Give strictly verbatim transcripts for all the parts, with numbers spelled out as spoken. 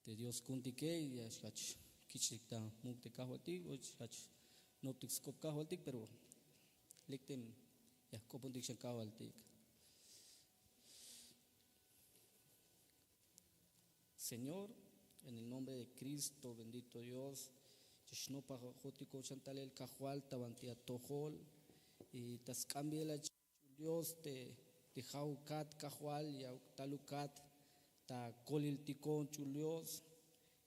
Te Dios ku'untike, ya xjach kich'tik ta muk' te Kajwaltik, o xjach noptik sk'op Kajwaltik, pero lek te ya jk'opontik xan Kajwaltik. Señor, en el nombre de Cristo, bendito Dios, ya xnopajotikon xan talel Kajwal ta banti atojol, y ta sk'ambilal Ch'ul Dios, te, te ja'ukat Kajwal, ya talukat ta koliltikon Ch'ul Dios,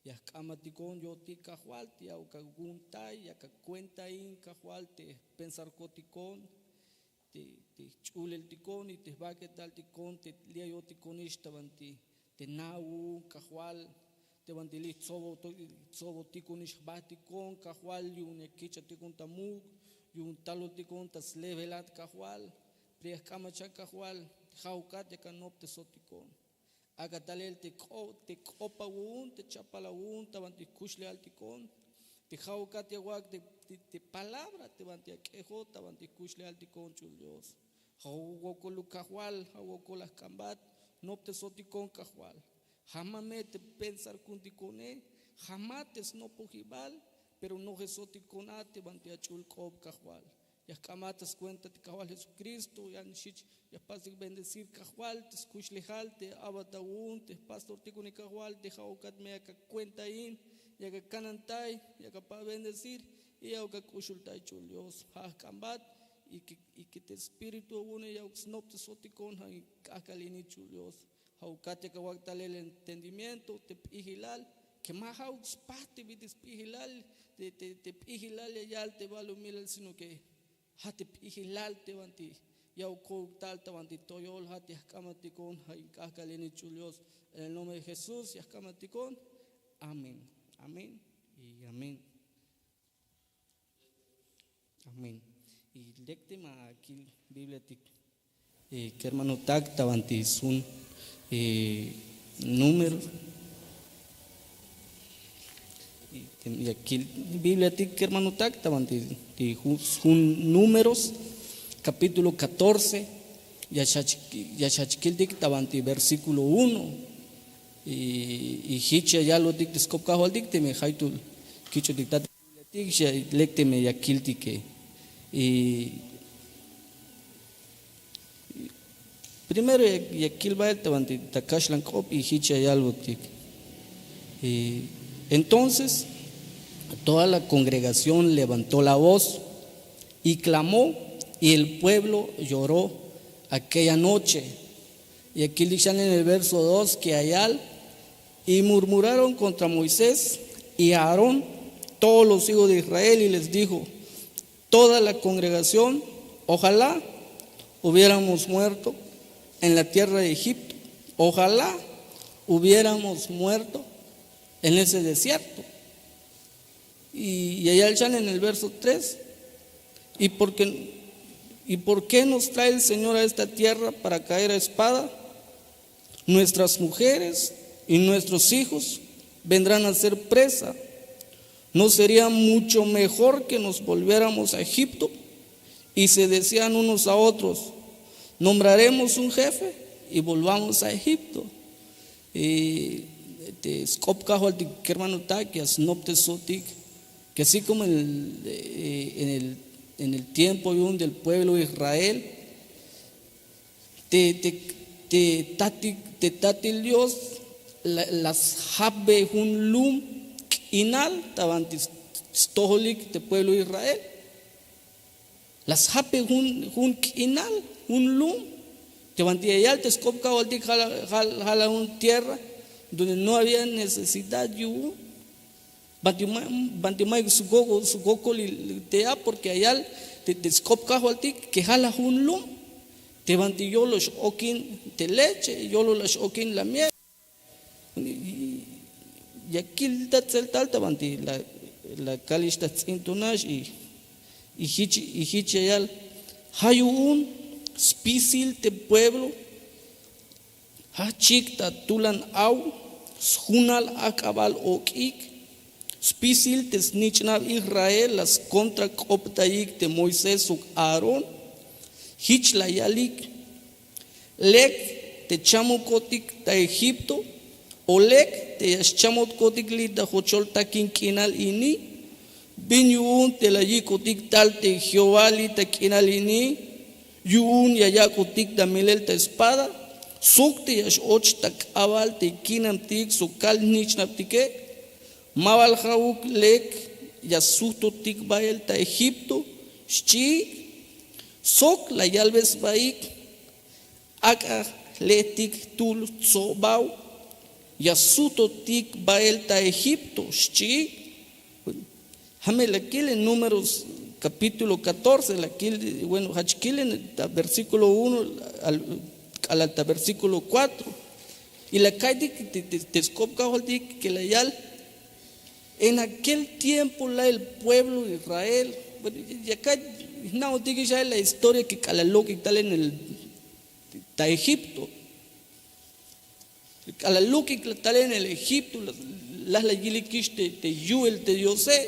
ya jk'amatikon yo'tik Kajwal, te ya uk awu'untay, ya kakuentain Kajwal te jpensarkotikon, te, te jch'uleltikon y te jbak'etaltikon te li' ya yo'tikonix ta banti te na awu'un Kajwal, te banti li' jtsobo-, jtsobotikonix jbajtikon Kajwal, yu'un ya kich'atikon ta muk', yu'un taloltikon ta slebelat Kajwal, pero ya jk'ambat xan Kajwal, te ja'ukat ya kanoptesotikon. Ak'a talel te k'o-, te k'op awu'un, te chapal awu'un, ta banti jkuxlejaltikon, te ja'ukat ya awak' te, te, te palabra, te banti ak'ejot, ta banti jkuxlejaltikon Ch'ul Dios. Ja' wokol Kajwal, ja' wokol ajk'ambat, noptesotikon Kajwal. Ja' ma me te pensar ku'untikone, ja' ma te snopojibal, pero nojesotikon a te banti ach'ul k'op Kajwal. Ya jk'ambat ta skuenta te Kajwal Jesucristo, ya nix jich ya jpastik bendecir Kajwal, te skuxlejal, te a'bat awu'un, te jpastortikonik Kajwal, te ja'ukat me ya kakuentain, ya kakanantay, ya kapa' bendecir, y ya uk ak'uxultay Ch'ul Dios. Ja' ajk'ambat, y que, y que te espíritu awu'une ya uk snoptesotikon, ja' in k'ajk'al ini Ch'ul Dios. Ja'ukat ya kawak' talel entendimiento te p'ijilal, que ma ja'uk spajt te bit'il sp'ijilal, te, te, te p'ijilal ya yal te balumilal, sino que ja' te p'ijilal te banti ya uk ko'uk tal ta banti toyol, ja' te ya jk'amatikon, ja' in k'ajk'al ini Ch'ul Dios. En el nombre de Jesús ya jk'amatikon. Amén. Amén. Y amén. Amén. Y lek te ma kil Bibliatik, eh, kermanotak, ta banti sjun, eh, número. Y te ma kil Bibliatik, kermanotak, ta banti te ju-, sjun Números, capítulo catorce, ya xjach, ya xjach kiltik ta banti versículo uno. Y, y jich ya yalbotik te sk'op Kajwaltik, teme jaytukel kich'otik ta te Bibliatik, ya lek teme ya kiltike. Y primero ya, ya kil bael ta banti ta kaxlan k'op, y jich ya yalbotik. Y entonces toda la congregación levantó la voz y clamó, y el pueblo lloró aquella noche. Ya kiltik xan en el verso dos que ya yal: Y murmuraron contra Moisés y a Aarón todos los hijos de Israel, y les dijo toda la congregación: Ojalá hubiéramos muerto en la tierra de Egipto, ojalá hubiéramos muerto en ese desierto. Y, y ya yal xan en el verso tres: ¿Y por qué, y por qué nos trae el Señor a esta tierra para caer a espada? Nuestras mujeres y nuestros hijos vendrán a ser presa. ¿No sería mucho mejor que nos volviéramos a Egipto? Y se decían unos a otros: Nombraremos un jefe y volvamos a Egipto. Eh, te sk'op Kajwaltik, kermanotak, ya snoptesotik, que así como el, eh, en el, en el tiempo yu'un del pueblo Israel, te, te, te tatik, te tatil Dios la, la sjapbe jun lum k'inal ta banti stojolik te pueblo Israel. La sjapbe jun, jun k'inal, jun lum. Te banti ya yal te sk'op Kajwaltik, jala, jala, jala jun tierra donde no había necesidad yu'un. Banti ma, banti mayuk swo-, swokolil te a, porque ya yal te, te sk'op Kajwaltik que jala jun lum. Te banti yolol x-okin te leche, yolol x-okin la miel. Ya kil ta tseltal ta banti la, la kalix ta jts'in tunax, y, y jich, y jich ya yal: Ja' yu'un spisil te pueblo, ja' chik ta tulan aw, sjunal ajk'abal ok'ik, spisil te snich'nab Israel, la skontrak'optayik te Moisés sok Aarón. Jich la yalik: Lek te chamokotik ta Egipto, O lek te ya xchamotkotik li' ta jochol takin k'inal ini, bin yu'un te la yik'otik tal te Jehová li' ta k'inal ini, yu'un ya yak'otik ta milel ta espada, sok te ya x-och ta k'abal te kinamtik sok kal-jnich'nabtike. Ma bal ja'uk lek ya sujtotik bael ta Egipto, xchiik. Sok la yalbe sbaik: Ak'a jle'tik jtul tsobaw, ya sujtotik bael ta Egipto, xchiik. Ja' me la kil en Números capítulo catorce, la kil, bueno, jach kil en ta versículo uno, al, k'alal ta versículo cuatro. Y la ka'iytik te, te, te sk'op kajwaltik que la yal: En aquel tiempo la el pueblo Israel. Bueno, ya ka'iy jna'ojtik ix la historia que k'alal lok'ik tal en el ta Egipto. K'alal lok'ik tal en el Egipto, la, la, la yilikix te, te yu'el te Diose.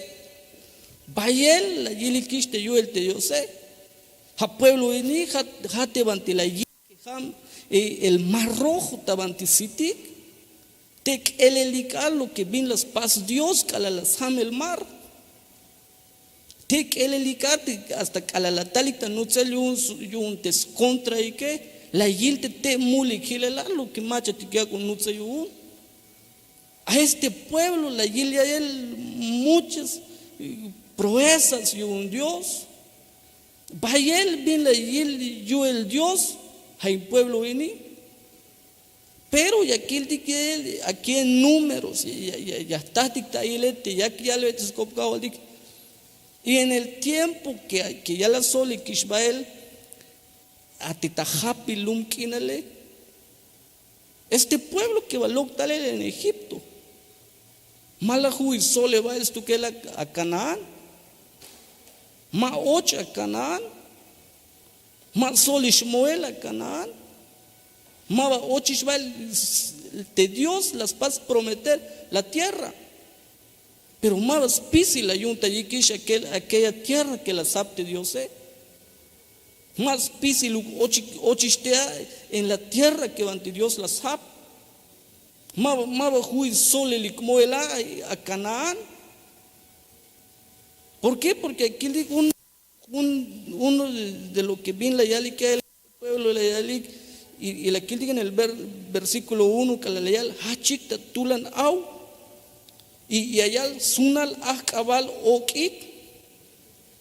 Bayel la yilikix te yu'el te Diose. Ja' pueblo ini, ja', ja' te banti la yil que ja' e, el Mar Rojo ta banti sitik. Te k'elelik a lo que bin la spas Dios k'alal la sjam el mar. Te k'elelik a te hasta k'alal la talik ta nutsel yu'un, yu'un te skontraike, la yil te, te mulik jilel a lo que mach'atik yak'oj nutsel yu'un. A este pueblo la yil ya'el muchas, eh, proezas yu'un Dios. Bayel bin la yil yu'el Dios, ja' in pueblo ini. Pero ya kiltik ya'el aquí en Números, ya, ya, ya, ya jtajtik ta ilel te yak yalbe te sk'op kajwaltik. Y en el tiempo que, que ya la solikix bael, a te ta japil lum k'inale, este pueblo que ba lok' talel en Egipto, ma la ju'il sole bael stukel a, a Canaán. Ma och a Canaán. Ma solix moel a Canaán. Ma ba ochix bael te Dios la spas prometer la tierra. Pero ma ba spisil la yu'untayikix aquel, aquella tierra que la sjap te Diose. Ma spisil ochix, ochix te a en la tierra que banti Dios la sjap. Ma ba, ma ba ju'il solelik moel a, a Canaán. ¿Por qué? Porque aquí dijo un, un, uno de, de lo que bin la yalik el pueblo la yalik, y, y la kiltik en el ver-, versículo uno k'alal la yal: Jajchik ta tulan aw, y, y ya yal: Sunal ajk'abal ok'ik.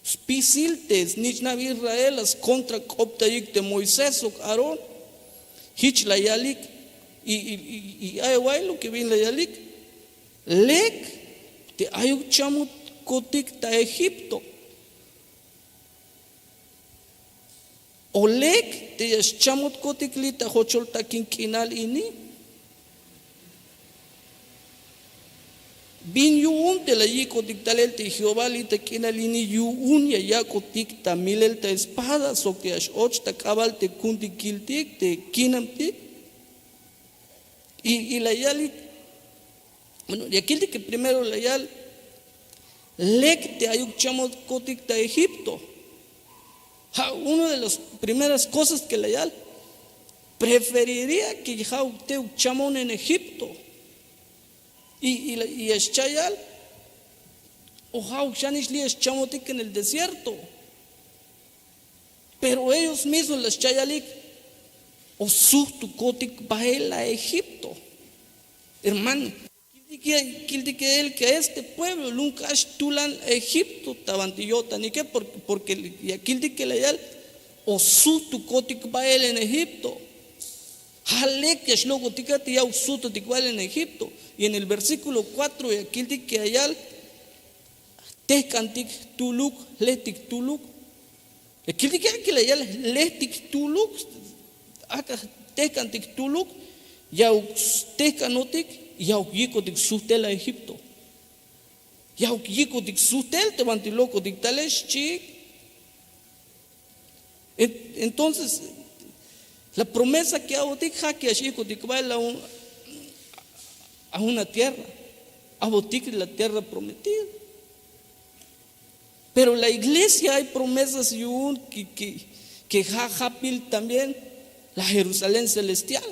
Spisil te snich'nab Israel la skontra k'optayik te Moisés sok Aarón. Jich la yalik, y, y, y, y ay awa'y lo que bin la yalik: Lek te ayuk chamotkotik ta Egipto, o lek te ya xchamotkotik li' ta jochol takin k'inal ini. Bin yu'un te la yik'otik talel te Jehová li' ta k'inal ini, yu'un ya yak'otik ta milel ta espada sok ya x-och ta k'abal te ku'untik kiltik te kinamtik. Y, y la yalik, bueno, ya kiltik que primero la yal: Lek te ayuk chamotkotik ta Egipto. Ja' una de las primeras cosas que la yal: Preferiría que ja'uk tey chamon en Egipto. Y, y, la- y ya xcha' yal: O ja'uk xanix li' ya xchamotik en el desierto. Pero ellos mismos la xcha' yalik: O sujtukotik bael a Egipto. Hermano, kiltik ya'el que a este pueblo lum k'ax tulan Egipto ta banti yo'tanike, por- porque ya kiltik que la yal: O sujtukotik bael en Egipto. Ja' lek ya xlok'otik a te ya'uk sujtotik bael en Egipto. Y en el versículo cuatro ya kiltik que ya yal: Jtejk'antik jtuluk, jlejtik jtuluk. Ya kiltik a que la yal: Jlejtik jtuluk. Ak'a jtejk'antik jtuluk, ya'uk jtejk'anotik, ya'uk yik'otik sujtel a Egipto. Ya'uk yik'otik sujtel te banti lok'otik tale, xchiik. En- Entonces, la promesa que a'botik ja' que ya x'ik'otik bael a un- a una tierra. A'botik la tierra prometida. Pero la iglesia ay promesas yu'un que, que, que ja' japil también la Jerusalén celestial.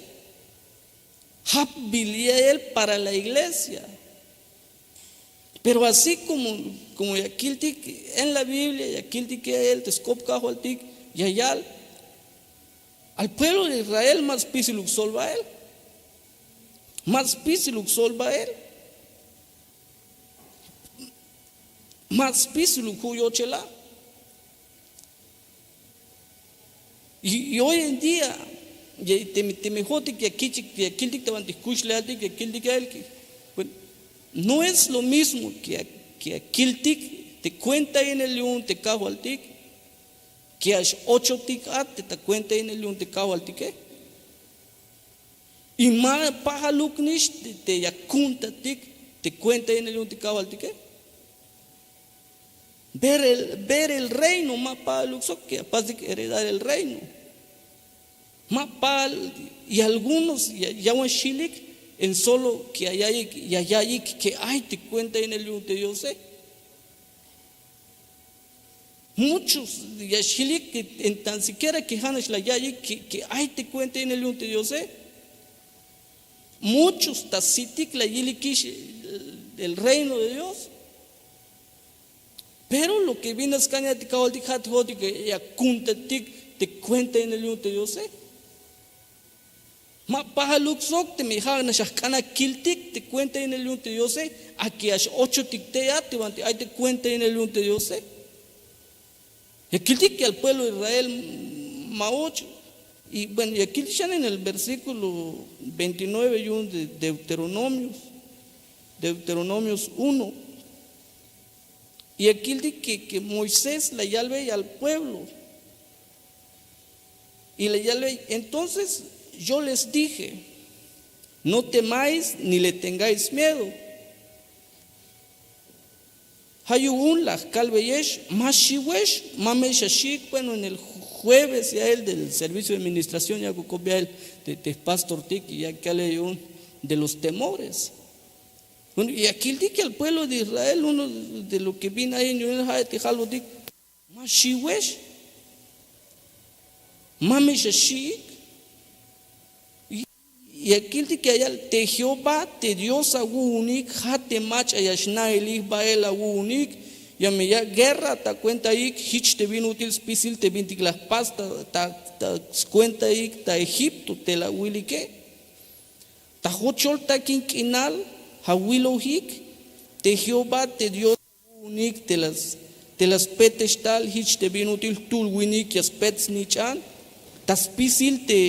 Japbil ya'el para la iglesia. Pero así como, como ya kiltik en la Biblia, ya kiltik ya'el te sk'op kajwaltik, ya yal: al pueblo de Israel ma spisiluk sol bael. Ma spisiluk sol bael. Ma spisiluk ju' yochela. Y, y hoy en día, ya, teme, teme jo'tik ya kich'ik, ya kiltik ta banti jkuxlejaltik, ya kiltik ya'el que, bueno, no es lo mismo que ya, que ya kiltik te kuentahinel yu'un te kajwaltik, que ya x-ochotik a te ta kuentahinel yu'un te kajwaltike. Y ma pajaluk nix te, te ya ku'untatik te kuentahinel yu'un te kajwaltike. Ver el, ver el reino, ma pajaluk sok que ya pasik heredar el reino. Ma pajal, y algunos ya, ya wan xilik en solo que ya ya'iyik, ya ya'iyik que ay te kuentahinel yu'un te Diose. Muchos ya xilik que en tan siquiera que ja'nax la ya'iyik que, que ay te kuentahinel yu'un te Diose. Muchos ta si'tik la yilikix el, el reino de Dios. Pero lo que bin a sk'an ya'iyik te kajwaltik ja' te jo'tik ya ku'untatik te kuentahinel yu'un te Diose. Ma pajaluk sok teme ja'nax ya jk'an a kiltik te kuentahinel yu'un te Diose, a que ya x-ochotik tey a te banti ay te kuentahinel yu'un te Diose. Ya kiltik que al pueblo de Israel ma och. Y bueno, ya kiltik xan en el versículo veintinueve yu'un de Deuteronomios, Deuteronomios uno. Y ya kiltik que, que Moisés la yalbey al pueblo. Y la yalbey, entonces yo les dije: no temáis ni le tengáis miedo. Ja' yu'un la jkalbeyex: ma xiwex, ma me xaxi'ik. Bueno, en el jueves ya'el del servicio de administración yakuk k'op ya'el te, te jpastortik, y ya kale yu'un de los temores. Bueno, y ya kiltik que al pueblo de Israel, uno de lo que bin ayin yu'un ja' te jalbotik: ma xiwex, ma me xaxi'ik. Y ya kiltik que ya yal te Jehová te Dios awu'unik, ja' te mach'a ya xna'elij bael awu'unik, ya me yak' guerra ta kuentaik jich te bin ut'il spisil te bintik la jpas ta, ta, ta skuentaik ta Egipto te la awilike. Ta jochol takin k'inal awilojik te Jehová te Dios awu'unik te la, te la spetextal jich te bin ut'il jtul winik ya spet snich'an ta spisil te,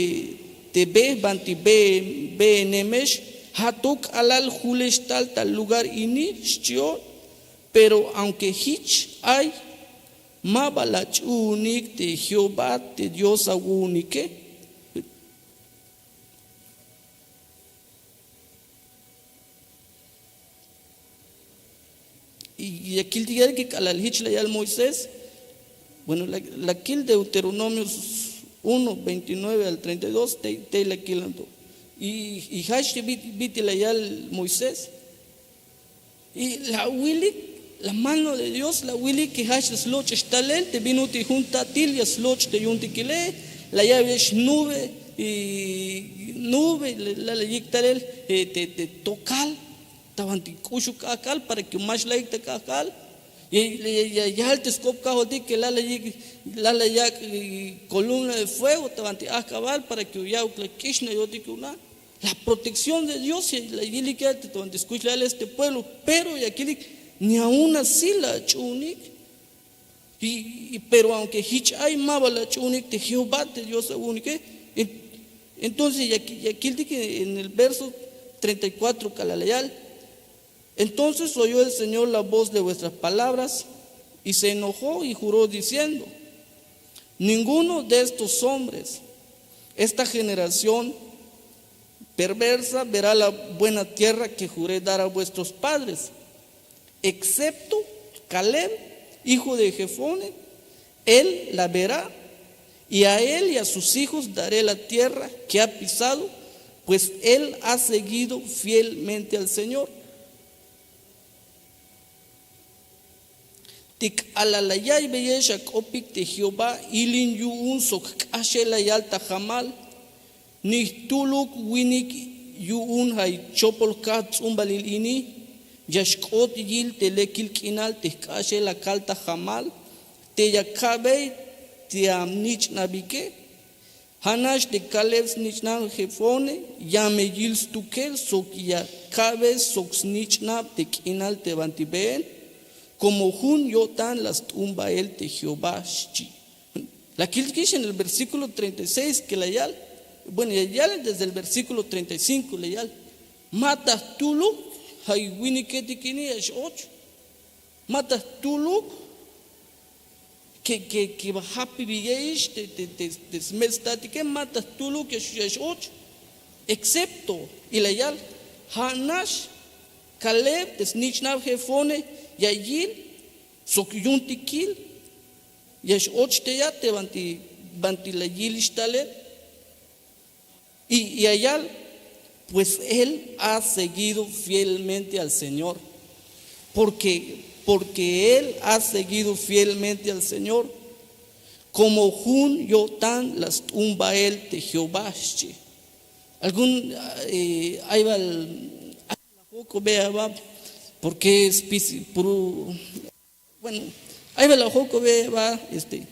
te be banti be, beenemex, ja' to k'alal julextal ta lugar ini, xchi'on. Pero aunque jich ay, ma ba la ach'uunik te Jehová te Dios awu'unike. Y ya kiltik ya'el que k'alal jich la yal Moisés. Bueno, la, la kil Deuteronomios uno, veintinueve al treinta y dos, tey, tey la kilan to. Y, y jach te bit, bit'il la yal Moisés. Y la awilik, la mano de Dios la awilik que jach la sloch'ex talel te bin ut'il jun tatil ya sloch' te yu'untikile, la ya'beyex nube, y nube la, la, la yik talel, eh, te, te tokal ta banti k'uxuk k'ajk'al para que ma xlajik ta k'ajk'al. Ya, ya, ya, ya yal te sk'op kajwaltik que la, la yik, la, la yak', eh, columna de fuego ta banti ajk'abal para que ya ya'uk la k'ixnayotik yu'un a. La protección de Dios ya, la yilik ya'el te ta banti skuxlejal este pueblo, pero ya kilik ni aun así la ach'uunik. Y, y, pero aunque jich ay, ma ba la ach'uunik te Jehová te Dios awu'unike. En-, entonces ya, ya kiltik en el verso treinta y cuatro k'alal la yal: entonces oyó el Señor la voz de vuestras palabras, y se enojó y juró diciendo: ninguno de estos hombres, esta generación perversa, verá la buena tierra que juré dar a vuestros padres, excepto Caleb, hijo de Jefone. Él la verá, y a él y a sus hijos daré la tierra que ha pisado, pues él ha seguido fielmente al Señor. Te k'alal la ya'iybeyex ak'opik te Jehová, ilin yu'un sok jk'axel la yal ta jamal. Ni jtuluk winik Yu'un ja' i chopol jkaj ts'umbalil ini ya xk'ot yil te lekil k'inal te jk'axel la kal ta jamal te ya kabey te am nich'nabike. Ja' nax te kaleb snich'nab jefone ya me yil stukel sok ya kabe sok snich'nab te k'inal te banti been, komo jun yo'tan la st'un bael te jehová xchi. La kiltikix en el versíkulo treinta y seis ke la yal. Bueno, ya yal desde el versíkulo treinta y cinko la yal. Ma ta jtuluk ja' i winiketik ini ya x'och. Ma ta jtuluk ke ke ke ba japibiyeyix te te te smelstatike ma ta jtuluk ya x'och. Excepto y la yal ja' nax kaleb te snich'nab jefone ya yil sok yu'untikil ya x'och te ya te banti banti la yilix talel. Y ya yal pues él ha seguido fielmente al señor. Porke porke él ha seguido fielmente al señor komo jun yo'tan la st'un bael te jehová xchi. Algun ay bal la jok'obe aba porke spis puru. Bueno, ay bal la jok'obe aba este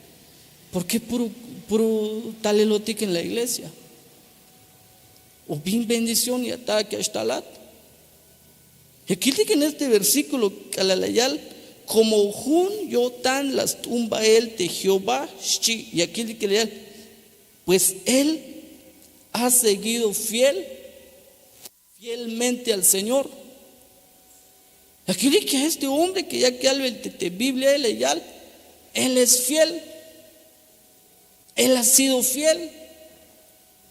porke puru puru talelotik en la iglesia o bin bendición ya ta ke axtalat. Ya kiltik en este versíkulo k'alal la yal komo jun yo'tan la st'un bael te jehová xchi ya kiltik ke la yal. Pues él ha seguido fiel fielmente al señor. Ya kiltik ke este hombre ke ya ke yalbel te biblia la yal él es fiel. Él ha sido fiel.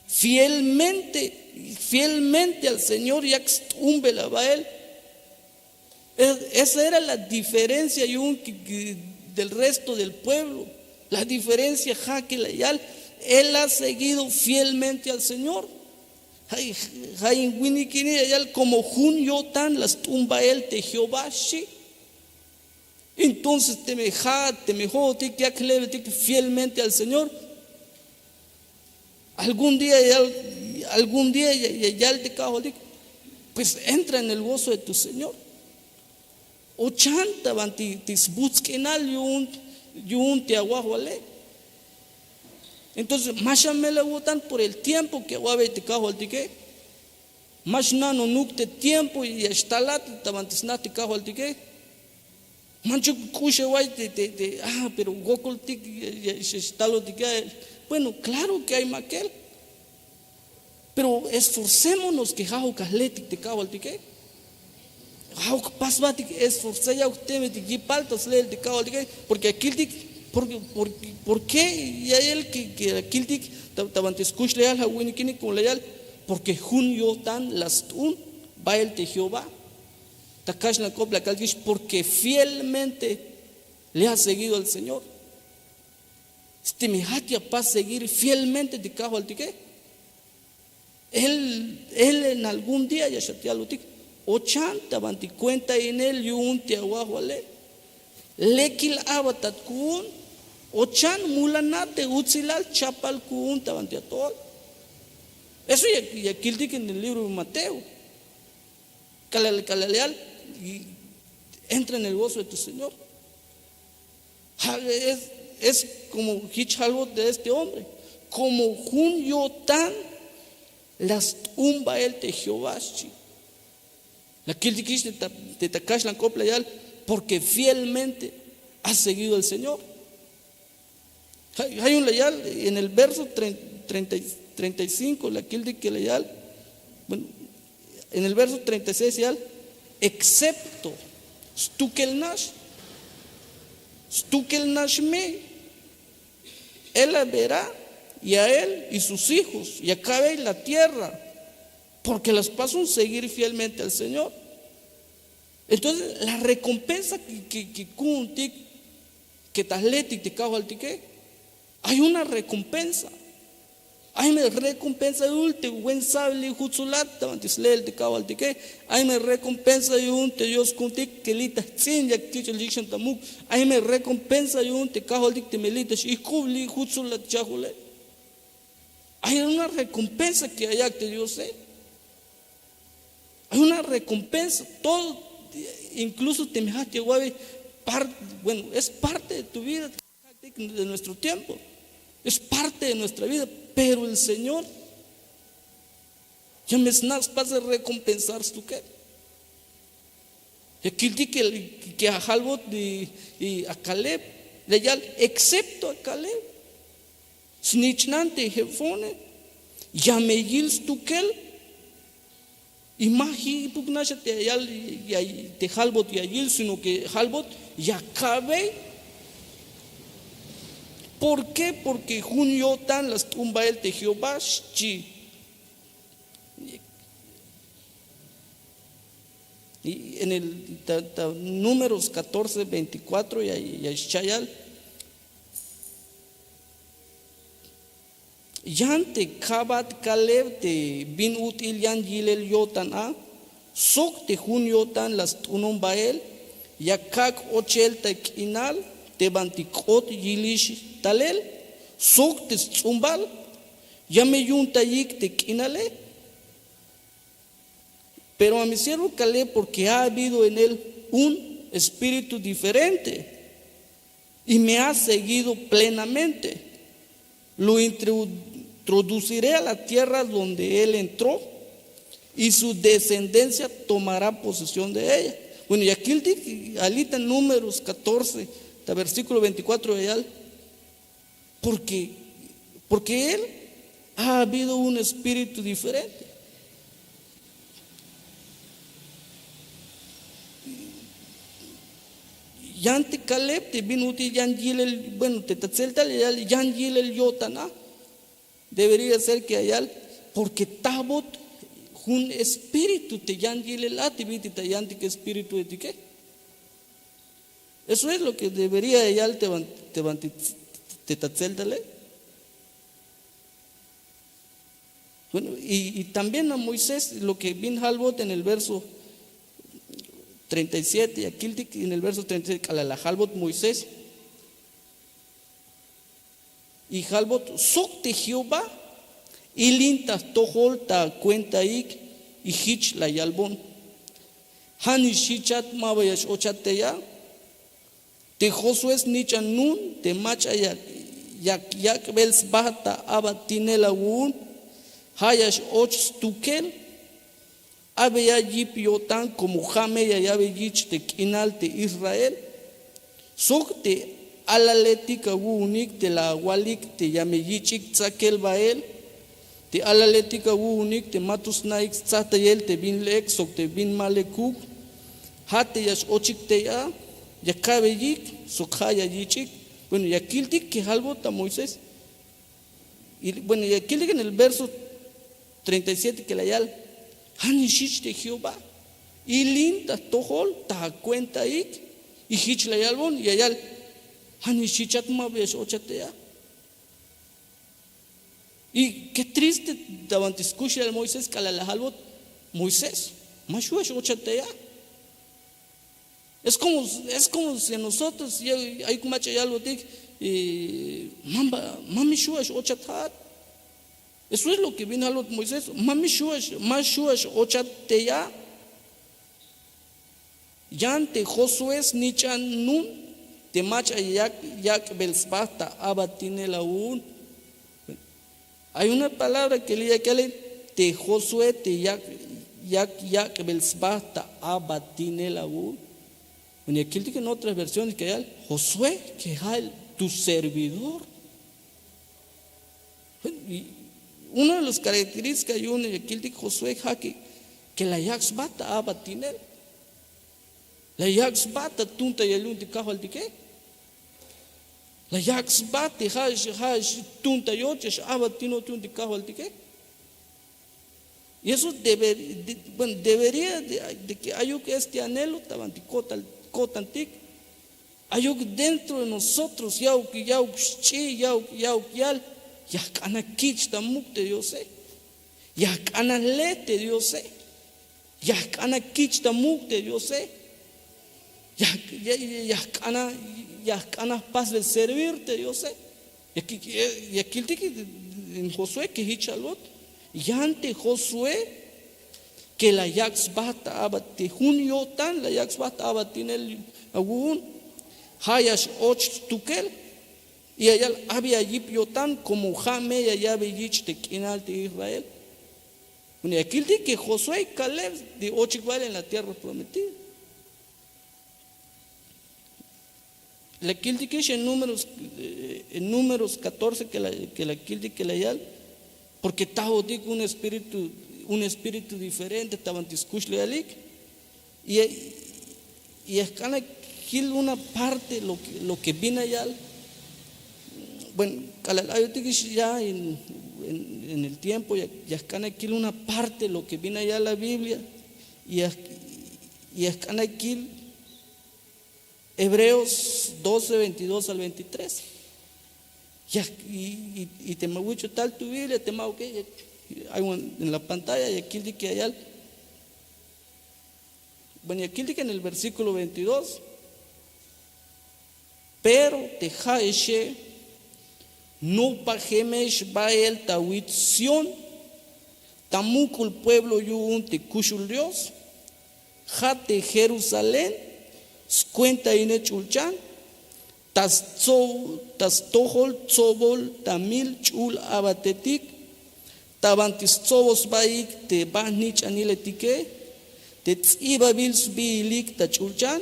Fielmente fielmente al señor yak st'unbel a bael. Esa era la diferencia yu'un del resto del pueblo. La diferencia ja' ke la yal él ha seguido fielmente al señor. Ja' in winik ini ya yal komo jun yo'tan la st'un bael te jehová xchi. Entonces teme ja' teme jo'otik yak jlebetik fielmente al señor. Algún día ya yal te kajwaltik pues entra en el gozo de tu señor. O chan ta banti sbuts k'inal yu'un te awajwale. Entonces ma xamel awo'tan por el tiempo ke awa'bey te kajwaltike. Ma xna'nonuk te tiempo ya xtalat ta banti sna te kajwaltike. Manchuk k'ux awa'y te te ah pero wokoltik ya xtalotike. Bueno, klaro ke ay makel. Pero esforcémonos ke ja'uk ajletik te kajwaltike. Ja'uk jpasbatik esforzar ya'uk jtemetik yipal ta sleel te kajwaltike. Porke ya kiltik porke ya yel ke ya kiltik ta banti skuxlejal ja' winik ini komo la yal. Porke jun yo'tan la st'un bael te jehová. Ta kaxlan k'op la kaltikix porke fielmente le ha seguido al señor. Teme ja' ya pas seguir fielmente te kajwaltike. Él en algún día ya xat yalotik o chan ta banti kuentainel yu'un te awajwale. Lekil abatat ku'un o chan mulanat te utsilal chapal ku'un ta banti ato'ol. Eso ya kiltik en el libro de mateo. K'alal k'alal yal entra en el gozo de tu señor. Ja' es komo jich jalbot de este hombre komo jun yo'tan la st'un bael te jehová xchi. La kiltikix te ta kaxlan k'op la yal porke fielmente ha seguido al señor. Ja' yu'un la yal en el verso treinta y cinko la kiltik ke la yal. En el verso treinta y seis yal excepto stukel nax stukel nax me. Él la verá y a él y sus hijos y a cabey la tierra porke la spasun seguir fielmente al señor. Entonces la rekompensa ke ku'untik ke ta jletik te kajwaltike. Ay una rekompensa. Ay me rekompensa yu'un te wen sabil li jutsulat ta banti sleel te kajwaltike. Ay me rekompensa yu'un te dios ku'untik ke li ta jts'in yak kich'el yikxan ta muk'. Ay me rekompensa yu'un te kajwaltik teme li ta x'ijk'ub li jutsulat chajule. Ay una rekompensa ke ya yak te diose. Una recompensa, todo, incluso te me parte, bueno, es parte de tu vida, de nuestro tiempo, es parte de nuestra vida, pero el Señor ya me sna' spas de recompensar stukel. Ya kiltik que, que a Halbot y, y a Caleb, le yal, excepto a Caleb, snich'nan te Jefone, ya me yil stukel. Y ma jipuk naxa te yal, ya, te Halbot ya yil, sino que Halbot ya ka'bey. ¿Por qué? Porque jun yo'tan la sts'un bael te Jehová, xchi. Y en el ta- ta- Números catorce veinticuatro ya, ya xcha'yal. Yan te kabat Caleb te bin ut'il yan yilel yo'tan a, sok te jun yo'tan la st'unon bael, ya kak' ochel ta k'inal te banti k'ot yilix talel, sok te sts'umbal, ya me yu'untayik te k'inale. Pero a mi siervo Caleb, porque ha habido en él un espíritu diferente, y me ha seguido plenamente. Lo introduciré a la tierra donde él entró, y su descendencia tomará posesión de ella. Bueno, y aquí él dice, alita Números catorce, ta versículo veinticuatro y al, porque, porque él ha habido un espíritu diferente. Yan te Caleb te bin ut'il yan yilel, bueno, te ta tseltal ya yal yan yilel yo'tan a. Debería ser que ya yal, porque tabot jun espíritu te yan yilel a, te bit'il ta yantik espíritu etike. Eso es lo que debería ya yal te ban- te banti- te ta tseltale. Bueno, y, y también a Moisés, lo que bin Halbot en el verso treinta y siete, ya kiltik en el verso treinta y siete, k'alal la Halbot Moisés. Y Halbot sok te Jehová ilin ta jtojol ta akuentaik, y jich la yalbon: ¿Ja' nix jichat, ma ba ya x-ochat tey a? Te Josué snich'an nuun te mach'a yak- yak- yak'bel sba ta abatinel awu'un, ja' ya x-och stukel. Abeya yip yo'tan, como ja' me ya ya'be yich' te k'inal te Israel. Sok te alaletik awu'unik te la awalik te ya me yich'ik tsakel bael, te alaletik awu'unik te mato sna'ik stsajtayel te bin lek sok te bin ma lekuk, ja' te ya x-ochik tey a, ya ka'beyik sok ja' ya yich'ik. Bueno, ya kiltik que Halbot ta Moisés. Y, bueno, ya kiltik en el verso treinta y siete que la yal: ¿Ja' nix jich te Jehová ilin ta jtojol ta akuentaik? Y jich la yalbon, ya yal: ¿Ja' nix jichat, ma ba ya x-ochat tey a? Y qué triste ta banti skuxlejal Moisés, k'alal la Halbot: Moisés, ma xju' ya x-ochat tey a. Es como, es como si nosotros ya- ayuk mach'a yalbotik: eh, ma ba- ma me xju' ya x-ochat ja'at. Eso es lo que bin Halbot Moisés: ma me xju' ya x- ma xju' ya x-ochat tey a. Yan te Josué snich'an nuun te mach'a yak- yak'bel sba ta abatinel awu'un. Ay una palabra que le yak yale: te Josué te yak- yak- yak'bel sba ta abatinel awu'un. Bueno, ya kiltik en otras versiones que ya yal: Josué, que ja' tu servidor. Y una de las características yu'un ya kiltik Josué ja' que, que la yak' sba ta abatinel. La yak' sba ta tuuntayel yu'un te kajwaltike. La yak' sba te ja' ja' xtuuntayot ya x-abatinot yu'un te kajwaltike. Y eso deber- de- bueno, debería de, de que ayuk este anhelo ta banti ko'tan- ko'tantik. Ayuk dentro de nosotros, ya'uk ya'uk xch'i, ya'uk ya'uk yal: ya jk'ana kich' ta muk' te Diose, ya jk'ana le te Diose, ya jk'ana kich' ta muk' te Diose, ya ya- ya jk'ana, ya jk'ana jpasbel servir te Diose. Ya ki- ya kiltik en Josué que jich alot. Yan te Josué ke la yak' sba ta aba te jun yo'tan, la yak' sba ta abatinel awu'un. Ja' ya x'och jtukel. Y ya yal abi ya yip yo'tan komo ja' me ya yabe yich' te k'inal te Israel. Bueno, ya kiltik ke Josué y Caleb te ochik bael en la tierra prometida. La kiltikix en números, en números katorce ke la kiltik ke la yal. Porke tajotik un espíritu un espíritu diferente ta banti skuxlejalik. Y ya jk'an akil una parte lo ke bin la yal. Bueno, k'alal ayotik ix ya en el tiempo ya jk'an akil una parte lo ke bin la yal la biblia. Y ya jk'an akil hebreos doce veintidós al veintitrés. Y te ma wicho tal tu biblia te ma oke, ay en la pantalla ya kiltik ya yal. Bueno, ya kiltik en el versíkulo veintidós. Pero te ja'exe nopajemex bael ta witz sión, ta muk'ul pueblo yu'un te kuxul dios, ja' te jerusalén skuentainel ch'ulchan, ta stojol tsobol ta mil ch'ul abatetik, ta banti stsobol sbaik te ba jnich'aniletike, te ts'ibabil sbihilik ta ch'ulchan.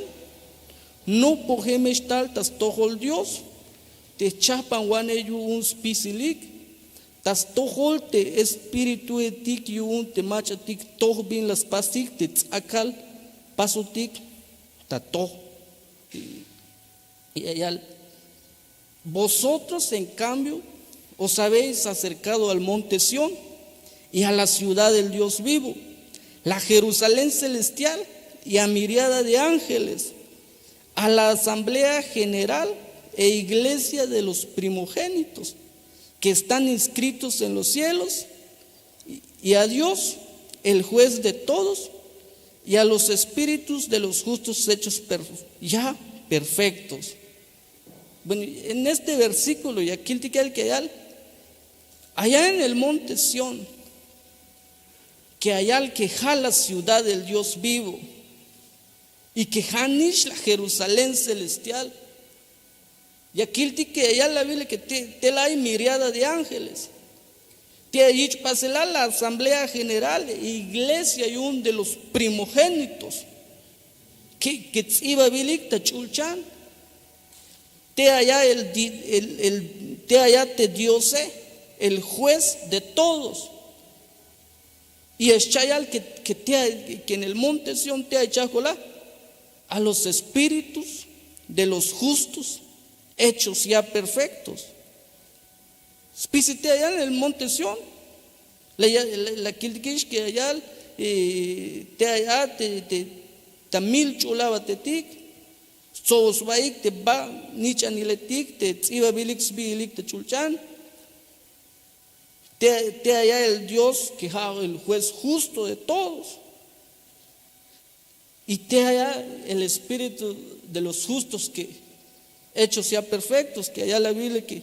Nopojemex tal ta stojol dios, te jchajpanwanej yu'un spisilik, ta stojol te espirituetik yu'un te mach'atik toj bin la spasik te ts'akal pasotik ta toj. Y ya yal, vosotros en cambio os habéis acercado al monte sión, y a la ciudad del dios vivo, la jerusalén celestial, y a miriada de ángeles, a la asamblea general e iglesia de los primogénitos que están inscritos en los cielos, y a dios, el juez de todos, y a los espíritus de los justos hechos ya perfectos. Bueno, en este versíkulo ya kiltik ya yal, allá en el monte sión, ke ayal ke ja' la ciudad del dios vivo, y ke ja' nix la jerusalén celestial. Ya kiltik ke ayal la biblia ke tela ay miriada de ángeles, te ay yich' paselal la asamblea general, iglesia yu'un de los primogénitos, ke ts'ibabilik ta ch'ulchan. Te aya el te aya te diose, el juez de todos. Y ya xcha'yal ke en el monte sión te ay chajk'ola, a los espíritus de los justos hechos ya perfectos. Spisil te ayal en el monte sión, la kiltikix ke ayal te ayat ta mil ch'ul abatetik, stsobol sbaik te ba nich'aniletik te ts'ibabilik sbihilik ta ch'ulchan. Te ayal el dios ke ja' el juez justo de todos. Y te ayal el espíritu de los justos ke hechos ya perfektos ke ayal la biblia ke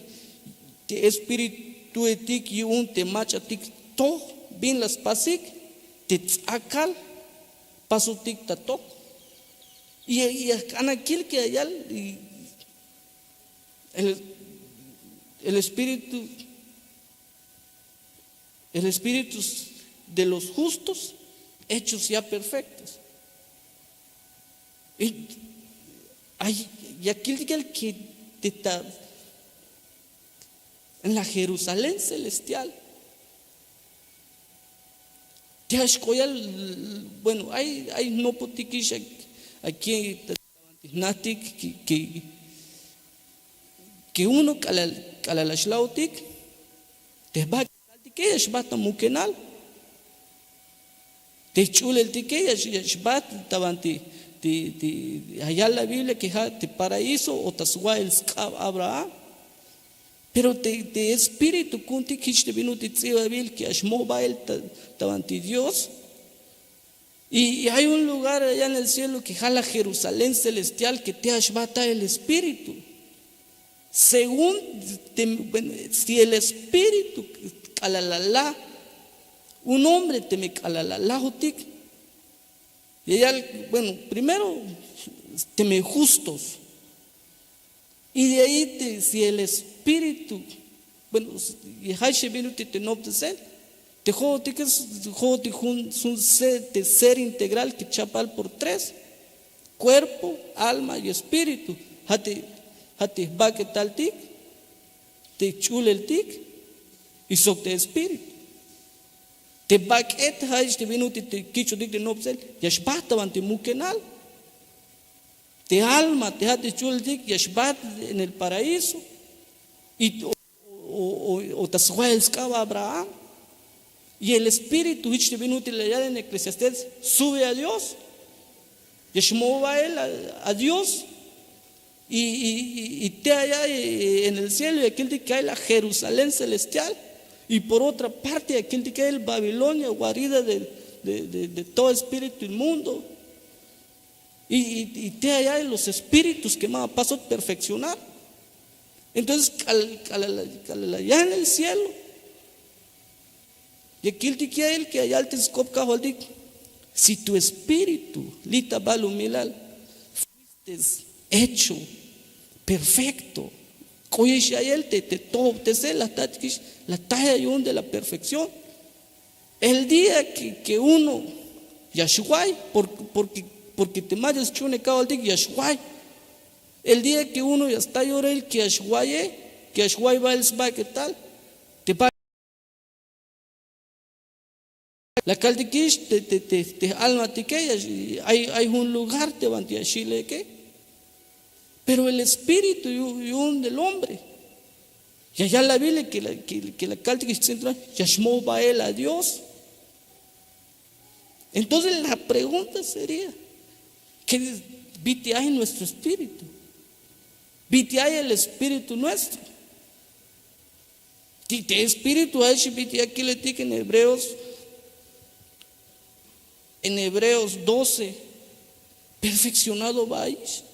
te espirituetik yu'un te mach'atik toj bin la spasik te ts'akal pasotik ta toj. Y ya jk'an akil ke ayal el espíritu el espíritu de los justos hechos ya perfektos. Ya kiltik el ke te ta en la jerusalén celestial. Te axk'oyal bueno ay nopotikix aki ta banti jnajtik ke uno k'alal axla'otik te jba kaltike ya xba ta mukenal. Te jch'uleltike ya xba ta banti ayal la biblia ke ja' te paraíso o ta swa'el sk'ab abraham. Pero te espíritu ku'untik jich te bin ut'il ts'ibabil ke ya xmoj bael ta banti dios. Y hay un lugar allá en el cielo ke ja' la jerusalén celestial ke te ya xba ta el espíritu. Según si el espíritu k'alal ala un hombre teme k'alal alajotik, Ya yal, bueno, primero, teme justos. Y de ahí te, si el espíritu, bueno, y jayxebin ut'il te noptesel, te jo'otik es, jo'otik jun, jun ser, te ser integral que chapal por tres: cuerpo, alma y espíritu. Ja' te, ja' te jbak'etaltik, te jch'uleltik y sok te espíritu. Te bak'et, jayxebin ut'il te kich'otik te noptesel, ya xbajt ta banti mukenal. Te alma, te ja' te jch'uleltik, ya xbajt en el paraíso. Y o, o, o, o ta swa'el sk'ab Abraham. Y el espíritu, jich te bin ut'il la yal en Eclesiastés, sube a Dios. Ya xmoj ba'el a, a Dios. Y, y, y, y te allá, eh, en el cielo, ya kiltik que hay la Jerusalén celestial. Y por otra parte, ya kiltik que hay el Babilonia, guarida de, de, de, de todo espíritu inmundo. Y, y, y te allá los espíritus que ma pasot perfeccionar. Entonces, k'al, k'alal, k'alal allá en el cielo, ya kiltik ya'el que ya yal te sk'op Kajwaltik: si tu espíritu, li' ta balumilal, fuiste hecho perfecto. K'oyex ya'el te, te tojobtesel, la jtatikix, la jta ya yu'un de la perfección. El día que, que uno ya xway, porque, porque, porque te mach'a sch'uhunej Kajwaltik ya xway. El día que uno ya sta yorel que ya xwaye, que ya xway ba'el sbak'etal, te ba-, la kaltikix te, te, te, te almatike, ya x-, ay, ay jun lugar te banti ya xileke. Pero el espíritu yu-, yu'un del hombre. Ya yal la Biblia que la, que, que la kaltikix ts'in tulan, ya xmoj ba'el a Dios. Entonces la pregunta sería, ¿qué, bit'il ay nuestro espíritu? ¿Bit'il ay el espíritu nuestro? Te, te espíritu ay, bit'il ya kiletik en Hebreos, en Hebreos doce, perfeccionado ba'ix.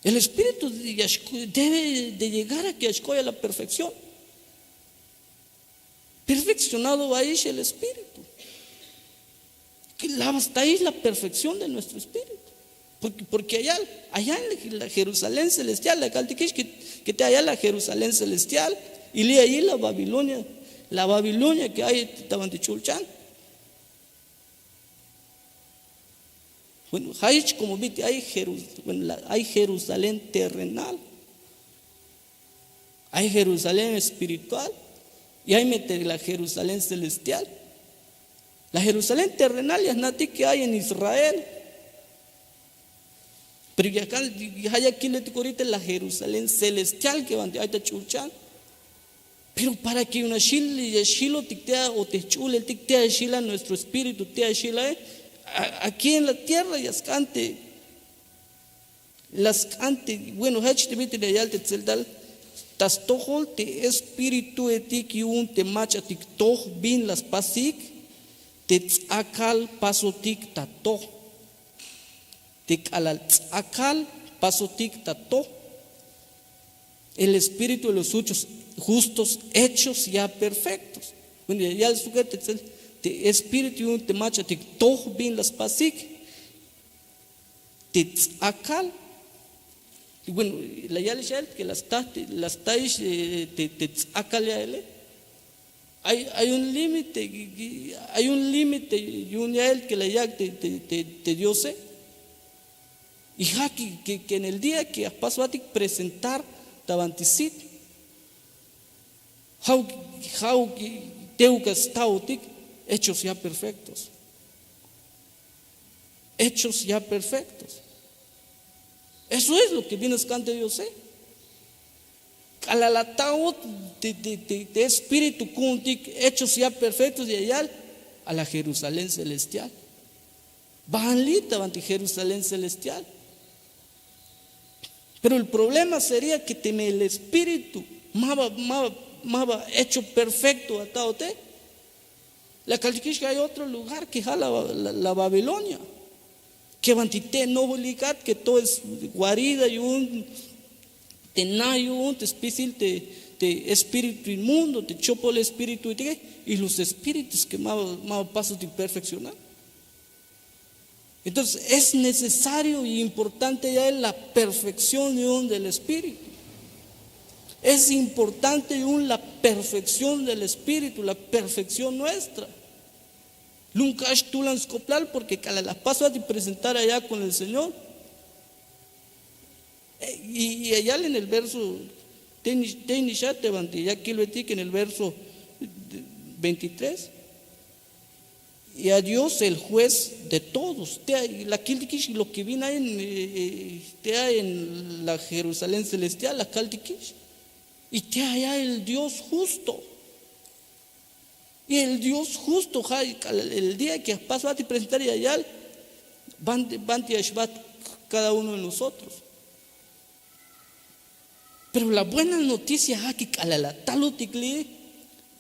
El espíritu ya xku-, debe de llegar a que ya xk'oy a la perfección. Perfeccionado ba'ix el espíritu. Que la va a estar ahí la perfección de nuestro espíritu. Porque, porque allá, allá en la Jerusalén celestial, la kaltikix que, que te allá la Jerusalén celestial, y li' allí la Babilonia, la Babilonia que ay ta banti ch'ulchan. Bueno, jayix como bit'il ay Jerus-, bueno, la, ay Jerusalén terrenal, ay Jerusalén espiritual, y ay me te la Jerusalén celestial. La Jerusalén terrenal ya jna'tik que ay en Israel. Pero ya kal, ya, ya kiletik ahorita la Jerusalén celestial que banti ay ta ch'ulchan. Pero para que yu'un ya xil, ya xilotik te a, o te jch'uleltik te ya xila, nuestro espíritu te ya xila, eh, a-, aquí en la tierra ya sk'an te, la sk'an te, bueno, jech te bit'il ya yal te tseltal, ta stojol te espírituetik yu'un te mach'atik toj bin la spasik, te ts'akal pasotik ta toj. Te k'alal ts'akal pasotik ta toj. El espíritu de los justos, justos hechos ya perfectos. Bueno, ya, ya sujeta te, te espíritu yu'un te mach'atik toj bin la spasik. Te ts'akal. Bueno, la yalix a él que la sta, la sta ix, eh, te, te ts'akal ya'ele. Hay, hay un límite, hay un límite yu'un ya'el que la yak' te, te, te, te Diose. Y ja' que, que, que en el día que ya jpas jbatik presentar ta banti sit, ja'uk, ja'uk, teuk ya staotik hechos ya perfectos. Hechos ya perfectos. Eso es lo que bin a sk'an te Diose. K'alal la taot te, te, te, te espíritu ku'untik hechos ya perfectos, ya yal a la Jerusalén celestial. Baan li' ta banti Jerusalén celestial. Pero el problema sería que teme el espíritu ma ba, ma ba, ma ba hecho perfecto a taote, la kaltikix que hay otro lugar que ja' la, la, la Babilonia. Que banti te nojolikat que todo es guarida yu'un, te na yu'un, te spisil te, te espíritu inmundo, te chopol espíritu, y los espíritus que ma, ma pasotik perfeccionar. Entonces es necesario y importante ya la perfección de un del Espíritu. Es importante y un la perfección del Espíritu, la perfección nuestra. Nunca es tulan skoplar porque cada la paso a ti presentar allá con el Señor. Y allá en el verso, teni ya te banti ya kilbetik en el verso veintitrés. Y a Dios el juez de todos. Te la kiltikix lo que vino ahí en, eh, te en la Jerusalén celestial la kaltikix. Y te allá el Dios justo. Y el Dios justo ja el día que paso a ti presentar y allá banti ashbat cada uno de nosotros. Pero la buena noticia ja que kalala talutik li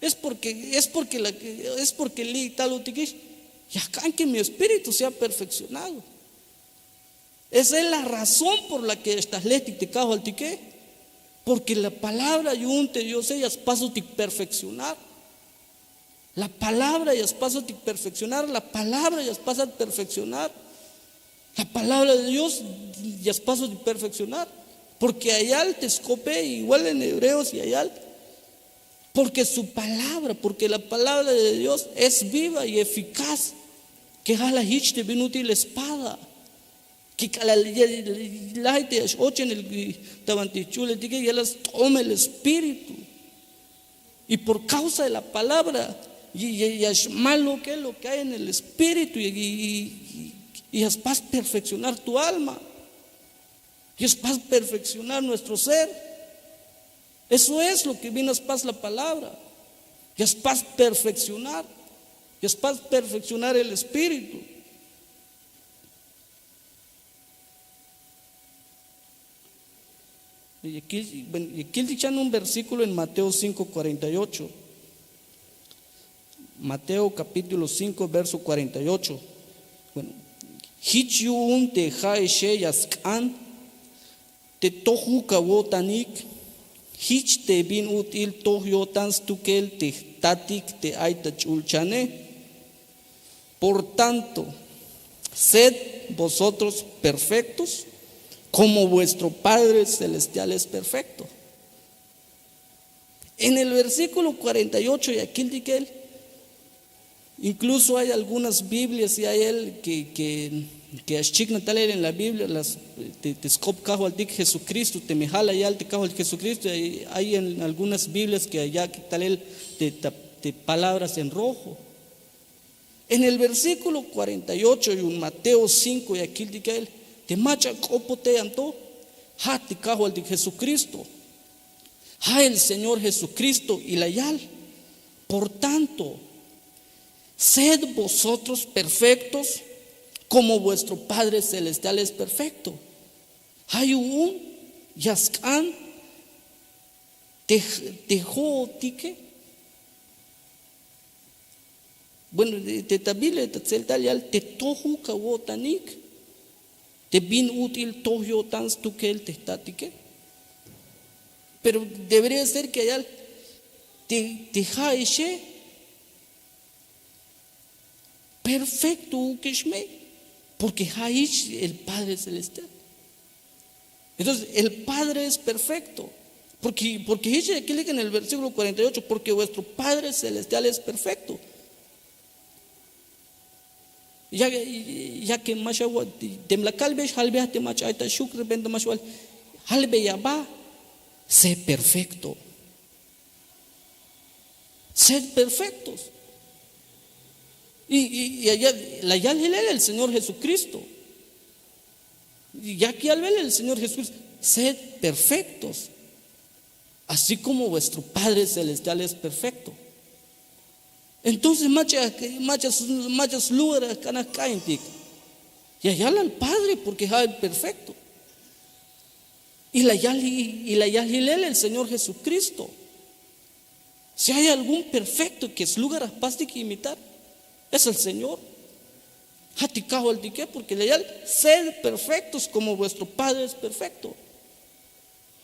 es porque es porque la es porque li talutik ya kan que mi espíritu sea perfeccionado. Esa es la razón por la que esta letik te cajo al tique. Porque la palabra y un te dios ellas paso te perfeccionar. La palabra ya paso de perfeccionar, la palabra ya pasa de perfeccionar. La palabra de Dios ya paso de perfeccionar. Porque allá te escope igual en Hebreos y allá. Porque su palabra, porque la palabra de Dios es viva y eficaz. Que jala hich te vino útil espada. Que la te ochen el tabanti chule tique ya las tome el espíritu. Y por causa de la palabra, y, y, y es malo que lo que hay en el espíritu, y, y, y, y es paz perfeccionar tu alma, y es paz perfeccionar nuestro ser. Eso es lo que vino a paz la palabra, y es paz perfeccionar, y es paz perfeccionar el espíritu. Bueno, y aquí dice un versículo en Mateo cinco cuarenta y ocho. Mateo capítulo cinco, verso cuarenta y ocho. Bueno, hich yu'un te ja'exe ya sk'an te toju kawo'tanik, hich te bin ut'il toj yo'tan stukel te jtatik te ay ta ch'ulchane. Por tanto, sed vosotros perfectos, como vuestro Padre Celestial es perfecto. En el versículo cuarenta y ocho ya kiltik él, incluso hay algunas Biblias y hay él que, que, que achchik natal él en la Biblia, las, te, te skop kajwaltik Jesucristo, te mejal ayal te kajwaltik Jesucristo, hay, hay en algunas Biblias que allá tal él te, te palabras en rojo. En el versículo cuarenta y ocho y un Mateo cinco ya kiltik él, te mach'a k'opote anto, ja te kajwaltik Jesucristo, ja el Señor Jesucristo y la yal. Por tanto, sed vosotros perfectos, como vuestro Padre Celestial es perfecto. Ja yu'un ya sk'an te, te jo'otike. Bueno, te ta Biblia ta tseltal yal te toju kawo'tanik, te bin ut'il toj yo'tan stukel te jtatike. Pero debería ser que yal te, te ja'exe perfecto ukix me, porque ja hich el Padre Celestial. Entonces el Padre es perfecto. Porque, porque hich ya kilik en el versículo cuarenta y ocho, porque vuestro Padre Celestial es perfecto. Ya, ya que masha, temla kalbex halbe te mach'a ay ta xuk repente max wal, halbe ya ba, sé perfecto. Sed perfectos. Y, y, y allá, la yal hilel el Señor Jesucristo. Ya que yal el Señor Jesucristo, sed perfectos, así como vuestro Padre Celestial es perfecto. Entonces mach'a, mach'a, mach'a slugar kanak k'aintik. Ya yal al Padre porque ja el perfecto. Y la yal, y la yal hilel el Señor Jesucristo. Si hay algún perfecto que es lugar a pastik imitar, es el Señor. Ja te kajwaltike, porque la yal, sed perfectos como vuestro Padre es perfecto.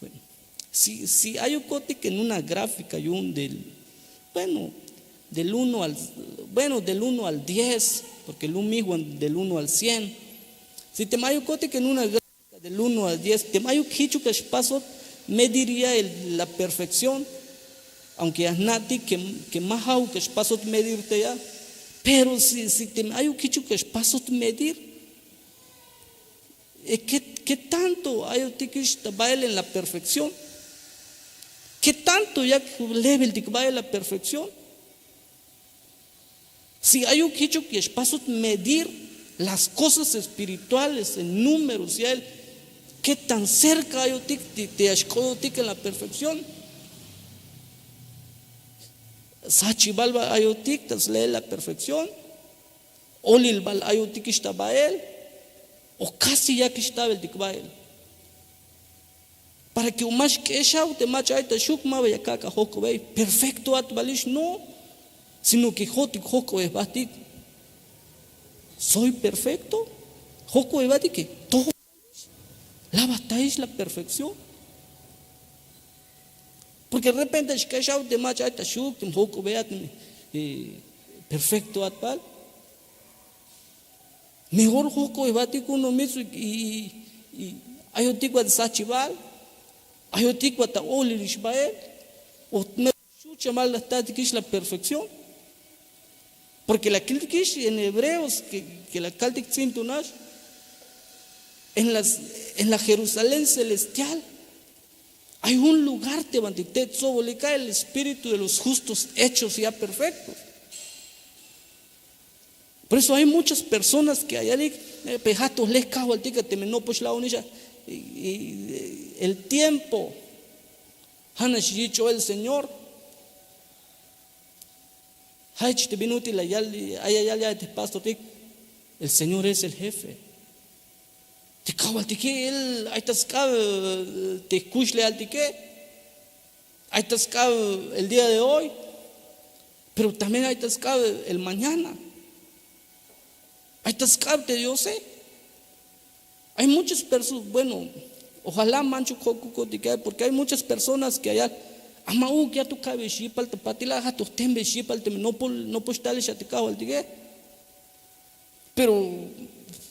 Bueno, si, si hay un corte que en una gráfica y un del, bueno, del uno al, bueno, del uno al diez, porque el un mismo del uno al cien. Si te mayukotik en una gráfica del uno a diez, te mayuk jichuk a xpasot medir ya la perfekción, aunke ya jna'tik ke ma ja'uk a xpasot medir te ya. Pero si te mayuk jichuk a xpasot medir, ke tanto ayotik ix ta ba'el en la perfekción? Ke tanto yak lebiltik ba'el la perfekción? Si ayuk jichuk ya xpasot medir las kosas espirituales en números ya el, ke tan serka ayotik te ya xk'oyotik en la perfekción? Sachibal bal ayotik ta sleel la perfekción? Olil bal ayotik ix ta ba'el? O kasi yak ix tabeltik ba'el? Para ke u ma xk'exaw te mach'a ay ta xuk ma ba ya kak' ajojk'obey perfekto at bal ix no. Sino ke jo'otik jojk'obey jbatik. Soy perfekto? Jojk'obey jbatik ke toj bal ix, la ba ta ix la perfekción. Porke de repente xk'exaw te mach'a ay ta xuk te jojk'obey at, perfekto at bal. Mejor jojk'obey jbatik uno mismo. Ayotik ba ta sachibal, ayotik ba ta olil ix ba'el, o me xuch'amal la jtatik ix la perfekción. Porke la kiltik ix en hebreos ke la kaltik tzintun nax, en la jerusalén celestial ay jun lugar te bantik te tsobolika el espíritu de los justos hechos ya perfektos. Por eso ay muchas personas ke ayalik, pe ja' to jle kajwaltik a teme nopox la'on ix a. El tiempo ja' nax yich'oj el señor. Ja' jich te bin ut'il la yal ay ya yal ya te jpastortik. El señor es el jefe. Te kajwaltike el ay ta sk'ab te jkuxlejaltike. Ay ta sk'ab el día de hoy. Pero también ay ta sk'ab el mañana. Ay ta sk'ab te diose. Ay muchas personas, bueno, ojalá manchuk jo'kukotik ay porke ay muchas personas ke ayal, a ma'uk ya to ka'beyex yipal ta patil a ja' to jtenbeyex yipal teme nopox tal ix a te kajwaltike. Pero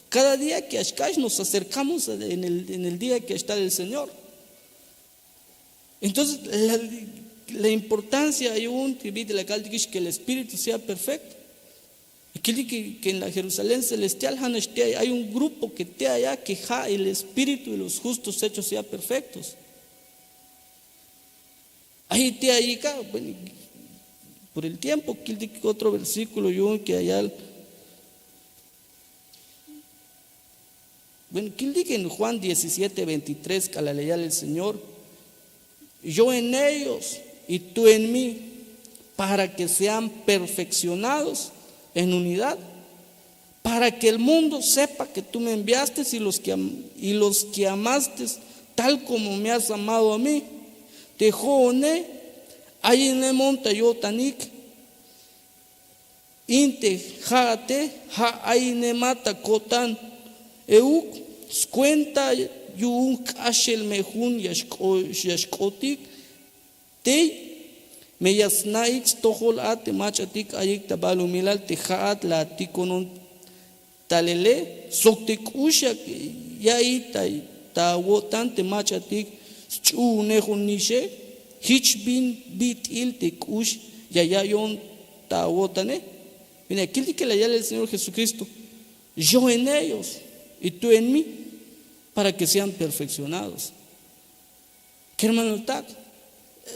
kada día ke ya xk'ax nos acerkamos en el día ke ya xtal el señor. Entonces la importancia yu'un te bit'il la kaltik ix ke el espíritu sea perfecto. Kiltik ke en la jerusalén celestial ja' nax te ay un grupo ke te ay a ke ja' el espíritu de los justos hechos ya perfectos. Ay te ayik a. Por el tiempo kiltik otro versíkulo yu'un ke ya yal. Bueno, kiltik en juan diecisiete veintitrés k'alal ya yal el señor, yo en ellos y tú en mí, para ke sean perfekcionados en unidad, para ke el mundo sepa ke tú me enviastes y los ke amaste, tal komo me has amado a mí. Te jo'one ayinemon ta yo'tanik. In te ja'ate ja' ayinemat ta ko'tan euk skuenta yu'un k'axel me jun ya xk'otik. Tey me ya sna'ik stojol a te mach'atik ayik ta balumilal te ja'at la atikonon talele sok te k'ux ya ya'iy ta awo'tan te mach'atik sch'uhunejonixe. Jich bin bit'il te k'ux ya ya'iyon ta awo'tane. Bin ya kiltik ke la yal el señor jesukristo, yo en ellos y tú en mí, para ke sean perfekcionados. Kermanotak,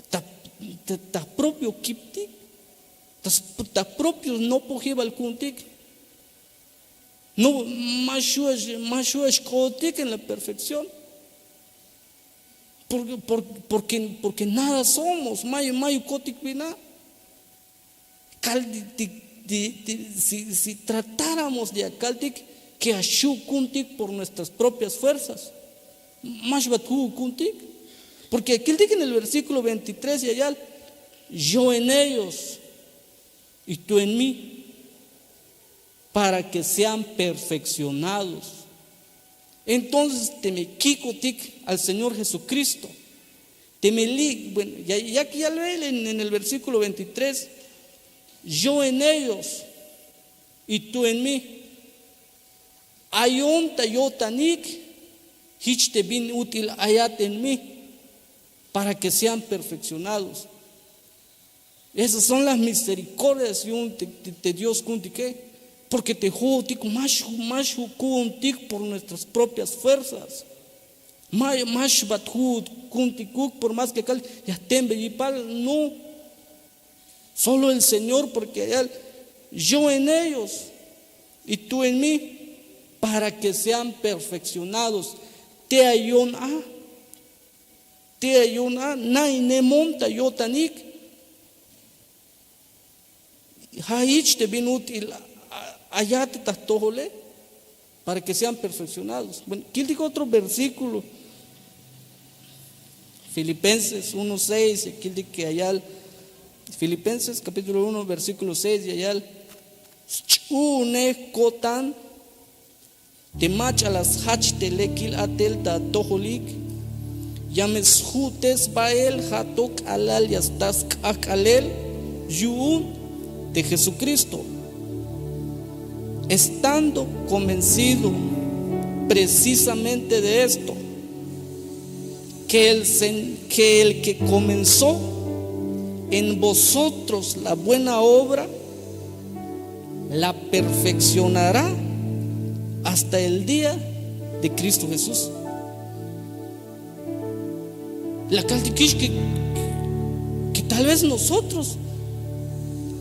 ta propio kiptik, ta propio nopojibal ku'untik. No, ma xu' a xk'otik en la perfekción. Porke nada somos, mayukotik bin a. Kal si tratáramos de akaltik ke axu' ku'untik por nuestras propias fuerzas, ma xbat ju'uk ku'untik. Porke ya kiltik en el versíkulo veintitrés ya yal, yo en ellos y tú en mí, para ke sean perfekcionados. Entonces teme kik'otik al señor jesukristo, teme li' yak yalbel en el versíkulo veintitrés, yo en ellos y tú en mí. Ayon ta yo'tanik, hich te bin ut'il ayat en mí, para que sean perfeccionados. Esas son las misericordias yu'un te, te, te Dios ku'untike. Porque te jo'otik ma xju- ma xju- ku'untik por nuestras propias fuerzas. Ma ma xbat ju'ut ku'untikuk por más que kal ya jtenbe yipal, no. Solo el Señor, porque ya yo en ellos y tú en mí, para que sean perfeccionados. Te ayon a te ayon a na'inemon ta yo'tanik. Ja' hich te bin ut'il ayat ta jtojole, para que sean perfeccionados. Bueno, kiltik otro versículo. Filipenses uno seis, ya kiltik que ayal. Filipenses capítulo uno, versículo seis, ya yal: Sch'uunej ko'tan te mach'a la sjach te lekil a'tel ta atojolik, ya me sju'tes bael ja' to k'alal ya sta sk'ajk'alel yu'un te Jesucristo, estando convencido precisamente de esto, que el, sen- que el que comenzó en vosotros la buena obra, la perfeccionará hasta el día de Cristo Jesús. La kaltikix que, que tal vez nosotros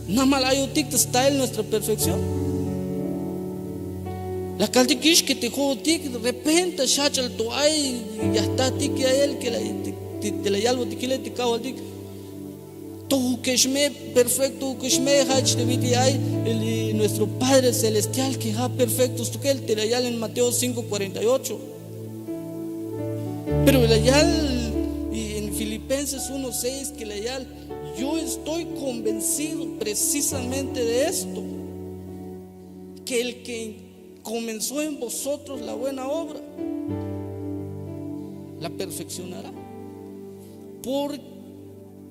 namal ayotik ta sta el nuestra perfección. La kaltikix que te jo'otik de repente xjach'al to ay, ya jtatik ya el que la, te, te, te la yalbotik hile te kajwaltik: Tojukex me, perfecto jukex me, jach te bit'il ay el, nuestro Padre Celestial que ja' perfecto stukel, te la yal en Mateo cinco cuarenta y ocho. Pero la yal y en Filipenses uno seis que la yal: Yo estoy convencido precisamente de esto, que el que comenzó en vosotros la buena obra, la perfeccionará. Por,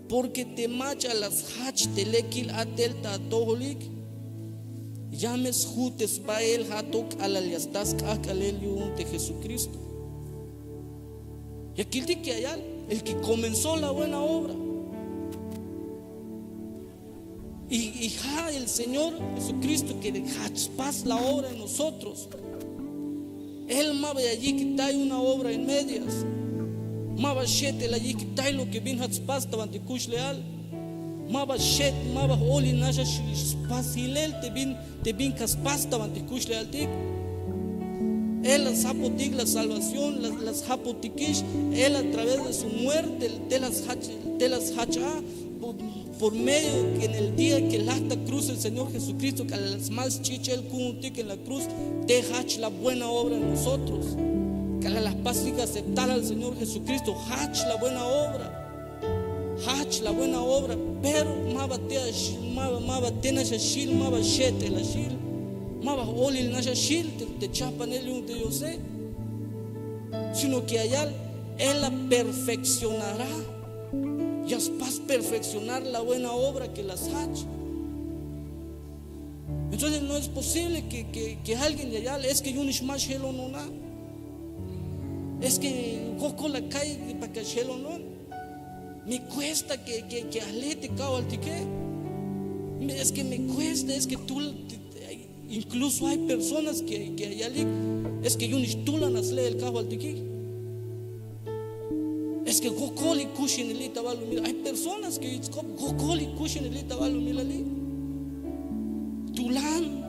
porque te mach'a la sjach te lekil a'tel ta atojolik, ya me sju'tes bael ja' to k'alal ya sta sk'ajk'alel yu'un te Jesucristo. Ya kiltik ya yal: el que comenzó la buena obra. Y, y ja' el Señor Jesucristo que jach spas la obra en nosotros. Él ma ba ya yikitay una obra en medias. Ma ba xe'tel la yikitay lo que bin jach spas ta banti kuxlejal. Ma ba xe'tel, ma ba j'olil nax ya spas hilel te bin, te bin ka spas ta banti kuxlejaltik. Él la sjapotik la salvación, la, la sjapotikix. Él a través de su muerte te la sjach, te la sjach a por, por medio que en el día que laj ta cruz el Señor Jesucristo, k'alal la smal sch'ich'el ku'untik en la cruz, te jach la buena obra en nosotros. K'alal la jpastik aceptar al Señor Jesucristo, jach la buena obra. Jach la buena obra, pero ma ba te a xi- ma ba, ma ba te nax a xil, ma ba xe'tel a xil, ma ba j'olil nax a xil te, te chajpanel yu'un te Diose, sino que ya yal: Él la perfeccionará. Ya spas perfeccionar la buena obra que la sjach. Entonces no es posible que, que, que alguien ya yal: es que yu'unix ma xjelonon a, es que jojk'o la ka'iy para que xjelonon. Me cuesta que, que, que ale te kajwaltike. Es que me cuesta, es que tú, incluso hay personas que, que ya yalik: es que yu'unix tulan a sle'el kajwaltike. Es que jojk'o li' kuxineli ta balumilal. Hay personas que yich' k'op: jojk'o li' kuxineli ta balumilali. Tulan.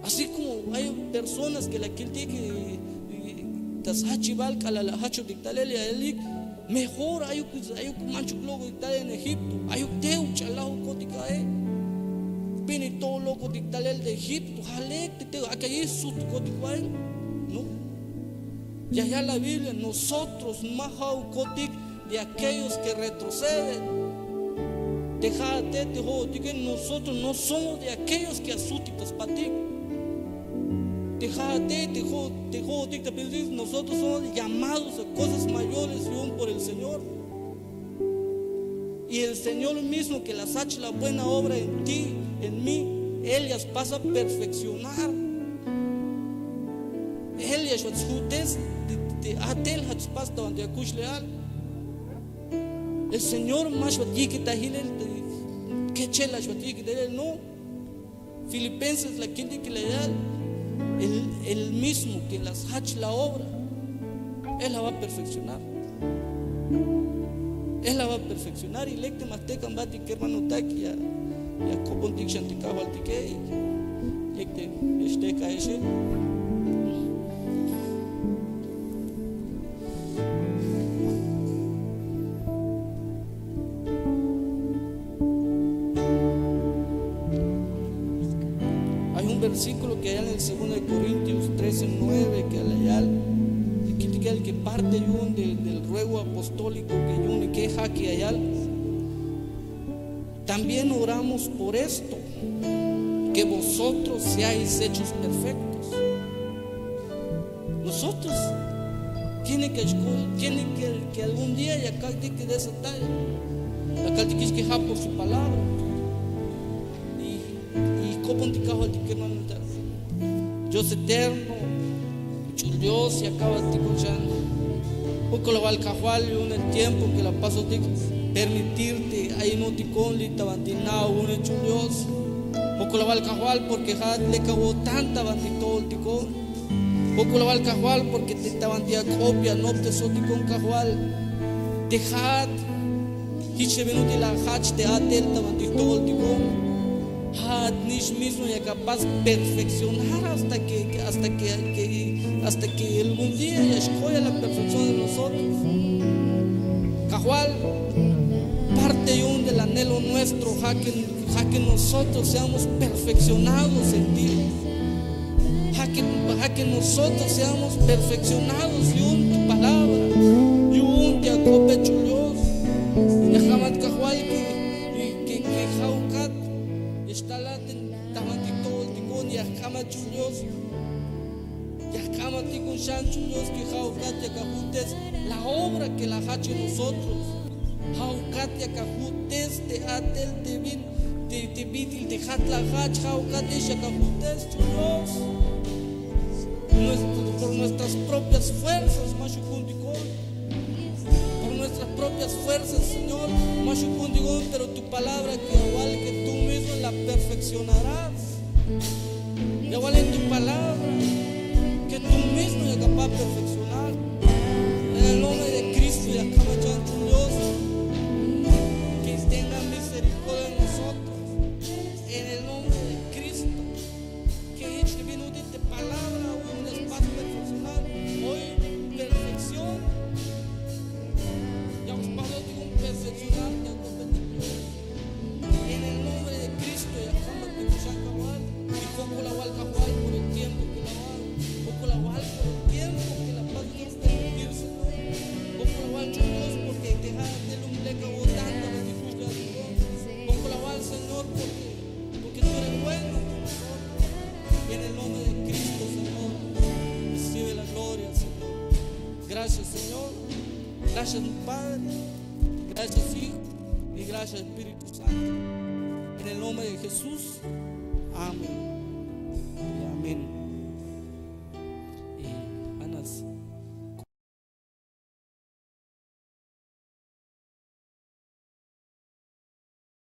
Así como hay personas que la kiltik, eh, eh, ta sjachibal k'alal la jachotik talel ya yalik: mejor ayuk, ayuk manchuk lok'otik talel en Egipto, ayuk tey ch'alal lajukotik a'e. Bin to lok'otik talel de Egipto, ja' lek te tey ak'a yich' sujtikotik wa'el. No. Ya yal la Biblia: nosotros ma ja'ukotik de aquellos que retroceden. Te ja'ate te jo'otike, nosotros no somos de aquellos que a sujtik ta spatik. Te ja'ate te jo- te jo'otik ta pisil, nosotros somos llamados a cosas mayores yu'un por el Señor. Y el Señor mismo que la sjach la buena obra en ti, en mí, Él ya spas a perfeccionar. xbat sjutes te a'tel jach spas ta banti akuxlejal. El Señor ma xbat yik'it ta jilel te kechel la xbat yik'it ta jilel, no. Filipenses la kiltik la yal, el, el mismo que la sjach la obra, él la va a perfeccionar. Él la va a perfeccionar. Y lek te ma jtekan batik kermanotak, ya, ya jk'opon tik xan te kajwaltike, lek te ya xtekaexe. Hay un versículo que hay en el segundo de Corintios trece nueve que la yal, que, que parte yu'un de, del ruego apostólico que yu'un que ja' que la yal. También oramos por esto, que vosotros seáis hechos perfectos. Nosotros tiene que, tiene que, que algún día ya kaltik de esa talla. Ya kaltik que ja' por su palabra. Y, y jk'opon tik kajwaltik, hermano. Dios eterno, ch'ul Dios, ya ka'bat tik xan. Jokol awal Kajwal yu'un el tiempo que la pasotik permitirte ay notikon li' ta banti na'ojune, ch'ul Dios. Jokol awal Kajwal porque ja'at lek awo'tan ta banti to'oltikon. Jokol awal Kajwal porque te ta banti ak'op ya anoptesotikon Kajwal. Te ja'at jich te bin ut'il la jach te a'tel ta banti to'oltikon. Ja'at nix mismo yak apas perfeccionar hasta que, que, hasta que, que, hasta que algún día ya xkoy a la perfección de nosotros. Kajwal, parte yu'un del anhelo nuestro, ja' que ja' que nosotros seamos perfeccionados en ti. Ja' que, ja' que nosotros seamos perfeccionados yu'un tu palabra, yu'un te ak'ope, ch'ul Dios. Ya jk'ambat Kajwal que, que, que ja'ukat ya xtalat ta banti to'oltikon, ya jk'ambat, ch'ul Dios. Ya jk'ambat tik jun xan, ch'ul Dios, que ja'ukat yak ajutes la obra que la jach en nosotros. Ja'ukat yak ajutes te a'tel te bin, te, te bit'il te ja'at la jach, ja'ukat ix yak ajutes, ch'ul Dios. Nuestro, por nuestras propias fuerzas ma xju' ku'untikon. Por nuestras propias fuerzas, Señor, ma xju' ku'untikon, pero tu palabra que igual que tú mismo la perfeccionarás. Ya igual en tu palabra que tú mismo ya capaz perfeccionar. En el nombre de Cristo ya acaba ya tu Dios, que tenga misericordia de nosotros. En el nombre de Cristo, que eche vino de tu palabra, un espacio perfeccionar. Hoy, perfección. Ya vamos para otro, un perfeccionar, ya competimos. En el nombre de Cristo, ya estamos de mucha cabal, y poco la val cabal por el tiempo que la val, poco la val por el tiempo que la paz de permitirse, poco la val, Dios, porque te deja de un bleca votando, poco la val, Señor, porque, porque tú eres bueno con nosotros. En el nombre de Cristo, Señor, recibe la gloria, Señor. Gracias, Señor. Gracias, mi Padre. Gracias, Hijo. Y gracias, Espíritu Santo. En el nombre de Jesús. Amén. Y amén.